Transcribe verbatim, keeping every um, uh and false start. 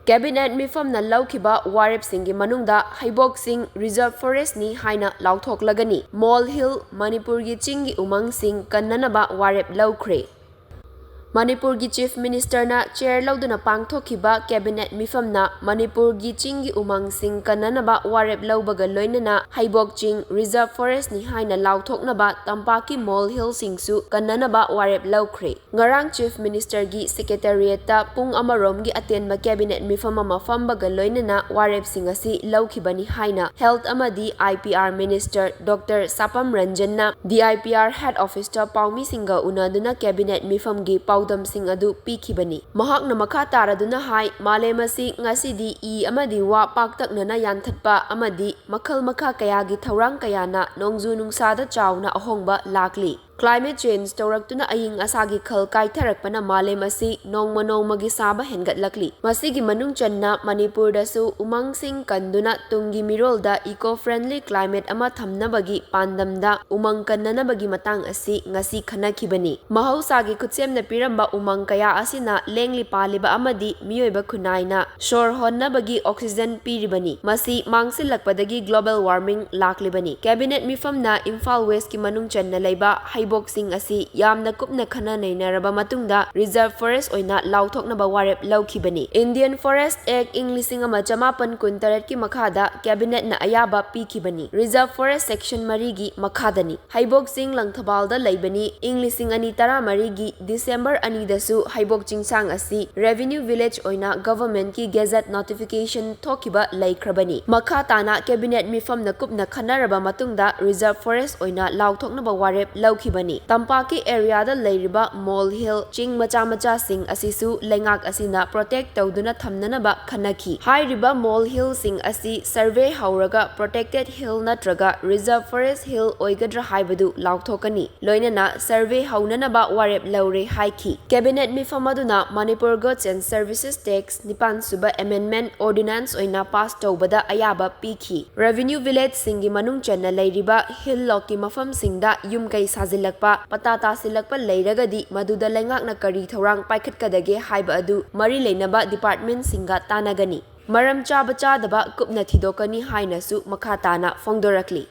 Cabinet ꯃꯤꯐꯝꯅ ꯂꯧꯈꯤꯕ ꯋꯥꯔꯦꯞꯁꯤꯡꯒꯤ ꯃꯅꯨꯡꯗ ꯍꯩꯕꯣꯛ ꯆꯤꯡ reserve forest ꯅꯤ ꯍꯥꯏꯅ ꯂꯥꯎꯊꯣꯛꯂꯒꯅꯤ꯫ Mole Hill, ꯃꯅꯤꯄꯨꯔꯒꯤ ꯆꯤꯡꯒꯤ ꯎꯃꯪꯁꯤꯡ ꯀꯟꯅꯅꯕ ꯋꯥꯔꯦꯞ ꯂꯧꯈ꯭ꯔꯦ꯫ ꯃꯅꯤꯄꯨꯔꯒꯤ Chief Minister ꯅ chair ꯂꯧꯗꯨꯅ ꯄꯥꯡꯊꯣꯛꯈꯤꯕ Cabinet ꯃꯤꯐꯝꯅ ꯃꯅꯤꯄꯨꯔꯒꯤ ꯆꯤꯡꯒꯤ ꯎꯃꯪꯁꯤꯡ ꯀꯟꯅꯅꯕ ꯋꯥꯔꯦꯞ ꯂꯧꯕꯒ ꯂꯣꯏꯅꯅ ꯍꯩꯕꯣꯛ ꯆꯤꯡ reserve forest ꯅꯤ ꯍꯥꯏꯅ ꯂꯥꯎꯊꯣꯛꯅꯕ ꯇꯝꯄꯥꯛꯀꯤ Mole Hill ꯁꯤꯡꯁꯨ ꯀꯟꯅꯅꯕ ꯋꯥꯔꯦꯞ ꯂꯧꯈ꯭ꯔꯦ꯫ ꯉꯔꯥꯡ Chief Minister ꯒꯤ Secretariat ꯇ ꯄꯨꯡ ꯑꯃꯔꯣꯝꯒꯤ ꯑꯇꯦꯟꯕ Cabinet ꯃꯤꯐꯝ ꯑꯃ ꯐꯝꯕꯒ ꯂꯣꯏꯅꯅ ꯋꯥꯔꯦꯞꯁꯤꯡ ꯑꯁꯤ ꯂꯧꯈꯤꯕꯅꯤ ꯍꯥꯏꯅ Health ꯑꯃꯗꯤ I P R Minister Doctor ꯁꯥꯄꯝ ꯔꯟꯖꯟꯅ D I P R head office ꯇ ꯄꯥꯎꯃꯤꯁꯤꯡꯒ ꯎꯅꯗꯨꯅ Cabinet ꯃꯤꯐꯝꯒꯤ ꯄꯥꯎꯗꯝꯁꯤꯡ ꯑꯗꯨ ꯄꯤꯈꯤꯕꯅꯤ꯫ ꯃꯍꯥꯛꯅ ꯃꯈꯥ ꯇꯥꯔꯗꯨꯅ ꯍꯥꯏ, ꯃꯥꯂꯦꯝ ꯑꯁꯤ ꯉꯁꯤꯗꯤ ꯏ ꯑꯃꯗꯤ ꯋꯥ ꯄꯥꯛꯇꯛꯅꯅ ꯌꯥꯟꯊꯠꯄ ꯑꯃꯗꯤ ꯃꯈꯜ ꯃꯈꯥ ꯀꯌꯥꯒꯤ ꯊꯧꯔꯥꯡ ꯀꯌꯥꯅ ꯅꯣꯡꯖꯨ ꯅꯨꯡꯁꯥꯗ ꯆꯥꯎꯅ ꯑꯍꯣꯡꯕ ꯂꯥꯛꯂꯤ꯫ Climate change ꯇꯧꯔꯛꯇꯨꯅ ꯑꯏꯪ ꯑꯁꯥꯒꯤ ꯈꯜ ꯀꯥꯏꯊꯔꯛꯄꯅ ꯃꯥꯂꯦꯝ ꯑꯁꯤ ꯅꯣꯡꯃ ꯅꯣꯡꯃꯒꯤ ꯁꯥꯕ ꯍꯦꯟꯒꯠꯂꯛꯂꯤ꯫ ꯃꯁꯤꯒꯤ ꯃꯅꯨꯡ ꯆꯟꯅ ꯃꯅꯤꯄꯨꯔꯗꯁꯨ ꯎꯃꯪꯁꯤꯡ ꯀꯟꯗꯨꯅ ꯇꯨꯡꯒꯤ ꯃꯤꯔꯣꯜꯗ eco-friendly climate ꯑꯃ ꯊꯝꯅꯕꯒꯤ ꯄꯥꯟꯗꯝꯗ ꯎꯃꯪ ꯀꯟꯅꯅꯕꯒꯤ ꯃꯇꯥꯡ ꯑꯁꯤ ꯉꯁꯤ ꯈꯟꯅꯈꯤꯕꯅꯤ꯫ ꯃꯍꯧꯁꯥꯒꯤ ꯈꯨꯠꯁꯦꯝꯅ ꯄꯤꯔꯝꯕ ꯎꯃꯪ ꯀꯌꯥ ꯑꯁꯤꯅ ꯂꯦꯡꯂꯤ ꯄꯥꯜꯂꯤꯕ ꯑꯃꯗꯤ ꯃꯤꯑꯣꯏꯕ ꯈꯨꯟꯅꯥꯏꯅ ꯁꯣꯔ ꯍꯣꯟꯅꯕꯒꯤ oxygen ꯄꯤꯔꯤꯕꯅꯤ꯫ ꯃꯁꯤ ꯃꯥꯡꯁꯤꯜꯂꯛꯄꯗꯒꯤ global warming ꯂꯥꯛꯂꯤꯕꯅꯤ꯫ Cabinet ꯃꯤꯐꯝꯅ Imphal West ꯀꯤ ꯃꯅꯨꯡ ꯆꯟꯅ ꯂꯩꯕ ꯍꯩꯕꯣꯛꯁꯤꯡ ꯑꯁꯤ ꯌꯥꯝꯅ ꯀꯨꯞꯅ ꯈꯟꯅ ꯅꯩꯅꯔꯕ ꯃꯇꯨꯡꯗ reserve forest ꯑꯣꯏꯅ ꯂꯥꯎꯊꯣꯛꯅꯕ ꯋꯥꯔꯦꯞ ꯂꯧꯈꯤꯕꯅꯤ꯫ Indian Forest Act ꯏꯪ ꯂꯤꯁꯤꯡ ꯑꯃ ꯆꯃꯥꯄꯟ ꯀꯨꯟꯇꯔꯦꯠ ꯀꯤ ꯃꯈꯥꯗ Cabinet ꯅ ꯑꯌꯥꯕ ꯄꯤꯈꯤꯕꯅꯤ꯫ Reserve forest section ꯃꯔꯤꯒꯤ ꯃꯈꯥꯗꯅꯤ꯫ ꯍꯩꯕꯣꯛ ꯆꯤꯡ ꯂꯪꯊꯕꯥꯜꯗ ꯂꯩꯕꯅꯤ꯫ ꯏꯪ ꯂꯤꯁꯤꯡ ꯑꯅꯤ ꯇꯔꯥꯃꯔꯤꯒꯤ December ꯑꯅꯤꯗꯁꯨ ꯍꯩꯕꯣꯛ ꯆꯤꯡꯁꯥꯡ ꯑꯁꯤ revenue village ꯑꯣꯏꯅ government ꯀꯤ gazette notification ꯊꯣꯛꯈꯤꯕ ꯂꯩꯈ꯭ꯔꯕꯅꯤ꯫ ꯃꯈꯥ ꯇꯥꯅ Cabinet ꯃꯤꯐꯝꯅ ꯀꯨꯞꯅ ꯈꯟꯅꯔꯕ ꯃꯇꯨꯡꯗ reserve forest ꯑꯣꯏꯅ ꯂꯥꯎꯊꯣꯛꯅꯕ ꯋꯥꯔꯦꯞ ꯂꯧꯈꯤꯕꯅꯤ꯫ ꯇꯝꯄꯥꯛꯀꯤ area ꯗ ꯂꯩꯔꯤꯕ Mole Hill ꯆꯤꯡ ꯃꯆꯥ ꯃꯆꯥꯁꯤꯡ ꯑꯁꯤꯁꯨ ꯂꯩꯉꯥꯛ ꯑꯁꯤꯅ protect ꯇꯧꯗꯨꯅ ꯊꯝꯅꯅꯕ ꯈꯟꯅꯈꯤ꯫ ꯍꯥꯏꯔꯤꯕ Mole Hill ꯁꯤꯡ ꯑꯁꯤ survey ꯍꯧꯔꯒ protected hill ꯅꯠꯇ꯭ꯔꯒ reserve forest hill ꯑꯣꯏꯒꯗ꯭ꯔꯥ ꯍꯥꯏꯕꯗꯨ ꯂꯥꯎꯊꯣꯛꯀꯅꯤ꯫ ꯂꯣꯏꯅꯅ survey ꯍꯧꯅꯅꯕ ꯋꯥꯔꯦꯞ ꯂꯧꯔꯦ ꯍꯥꯏꯈꯤ꯫ Cabinet ꯃꯤꯐꯝ ꯑꯗꯨꯅ Manipur Goods and Services Tax ꯅꯤꯄꯥꯟ ꯁꯨꯕ Amendment Ordinance ꯑꯣꯏꯅ pass ꯇꯧꯕꯗ ꯑꯌꯥꯕ ꯄꯤꯈꯤ꯫ Revenue village ꯁꯤꯡꯒꯤ ꯃꯅꯨꯡ ꯆꯟꯅ ꯂꯩꯔꯤꯕ hill ꯂꯣꯛꯀꯤ ꯃꯐꯝꯁꯤꯡꯗ ꯌꯨꯝ ꯀꯩ ꯁꯥꯖꯤꯜ ꯂꯛꯄ, ꯄꯇꯥ ꯇꯥꯁꯤꯜꯂꯛꯄ ꯂꯩꯔꯒꯗꯤ ꯃꯗꯨꯗ ꯂꯩꯉꯥꯛꯅ ꯀꯔꯤ ꯊꯧꯔꯥꯡ ꯄꯥꯏꯈꯠꯀꯗꯒꯦ ꯍꯥꯏꯕ ꯑꯗꯨ ꯃꯔꯤ ꯂꯩꯅꯕ ꯗꯤꯄꯥꯔꯠꯃꯦꯟꯁꯤꯡꯒ ꯇꯥꯟꯅꯒꯅꯤ꯫ ꯃꯔꯝ ꯆꯥꯕ ꯆꯥꯗꯕ ꯀꯨꯞꯅ ꯊꯤꯗꯣꯛꯀꯅꯤ ꯍꯥꯏꯅꯁꯨ ꯃꯈꯥ ꯇꯥꯅ ꯐꯣꯡꯗꯣꯔꯛꯂꯤ꯫